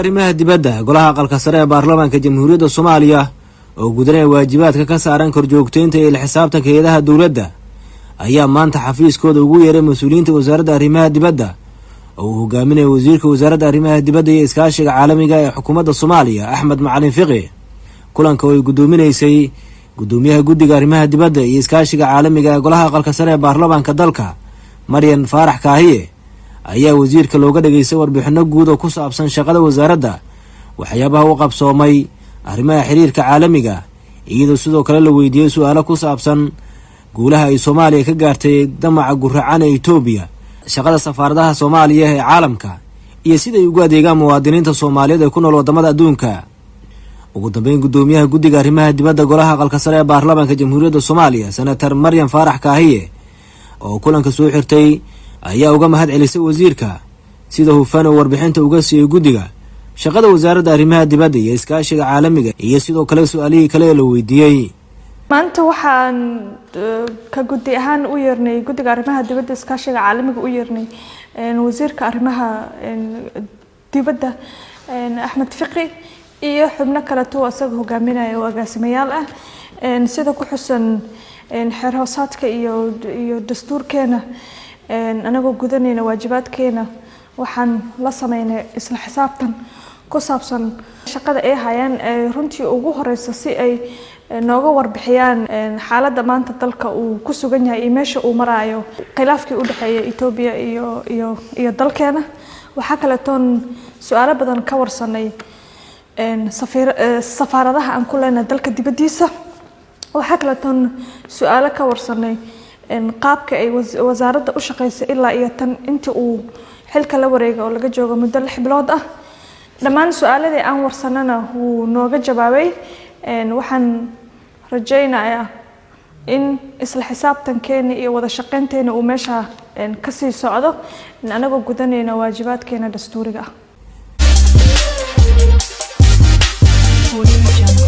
Arrimaha Dibadda Golaha Aqalka Sare ee Baarlamaanka Jamhuuriyadda Soomaaliya oo gudanaya waajibaadka ka saaran korjoogteynta iyo la xisaabtanka hay'adaha dowladda ayaa maanta xafiiskooda ugu yeeray mas-uuliyiinta Wasaaradda Arrimaha Dibadda oo uu hogaaminaya wasiirka Wasaaradda Arrimaha Dibadda iyo Iskaashiga Caalamiga ee xukuumadda Soomaaliya, Axmed Macalin Fiqi. Kulanka oo ay guddoominaysay guddoomiyaha Guddiga Arrimaha Dibadda iyo Iskaashiga Caalamiga ee Golaha Aqalka Sare ee Baarlamaanka dalka, Maryan Faarax Kaahiye, ayaa wasiirka looga dhageystay warbixino guud oo ku saabsan shaqada wasaaradda, waxyaabaha u qabsoomay, arrimaha xiriirka caalamiga, iyadoo sidoo kale la weydiiyey su-aalo ku saabsan guulaha ay Soomaaliya ka gaartay damaca guracan ee Itoobiya, shaqada safaaradaha Soomaaliya ee caalamka iyo siday ugu adeegaan muwaadiniinta Soomaaliyeed ee ku nool wadamada adduunka. Ugu dambeyn, guddoomiyaha Guddiga Arrimaha Dibadda Golaha Aqalka Sare ee Baarlamaanka Jamhuuriyadda Soomaaliya, Senator Maryam Faarax Kaahiye, oo kulanka soo xirtay ayaa uga mahad celisay wasiirka sida hufan oo warbixinta uga siiyey guddiga shaqada Wasaaradda Arrimaha Dibadda iyo Iskaashiga Caalamiga iyo sidoo kale su-aalihii kale ee la weydiiyey. Maanta waxaan ka guddi ahaan u yeernay, Guddiga Arrimaha Dibadda Iskaashiga Caalamiga u yeernay, wasiirka arrimaha dibadda Axmed Fiqi iyo xubno kaleto isaga hogaaminaya oo agaasimayaal ah. Sida ku xusan xeer hoosaadka iyo dastuurkeena, anagoo gudanayna waajibaadkeena, waxaan la sameynay isla xisaabtan ku saabsan shaqada ay hayaan, runtii ugu horeysa si ay nooga warbixiyaan xaaladda maanta dalka uu ku sugan yahay iyo meesha uu maraayo khilaafkii u dhexeeya Etoobiya iyo dalkeena. Waxaa kaletoon su-aalo badan ka warsanay safaaradaha aan ku leenahay dalka dibaddiisa. Waxaa kaletoon su-aalo ka warsanay qaabka ay wasaaradda u shaqeysay ilaa iyo tan intii uu xilka la wareegay oo laga joogo muddo 6 bilood ah. Dhammaan su-aaladii aan warsanana wuu nooga jawaabay. Waxaan rajaynayaa in isla xisaabtankeena iyo wada shaqeynteena uu meesha kasii socdo, anagoo gudanayna waajibaadkeena dastuuriga ah. Audio Jungle.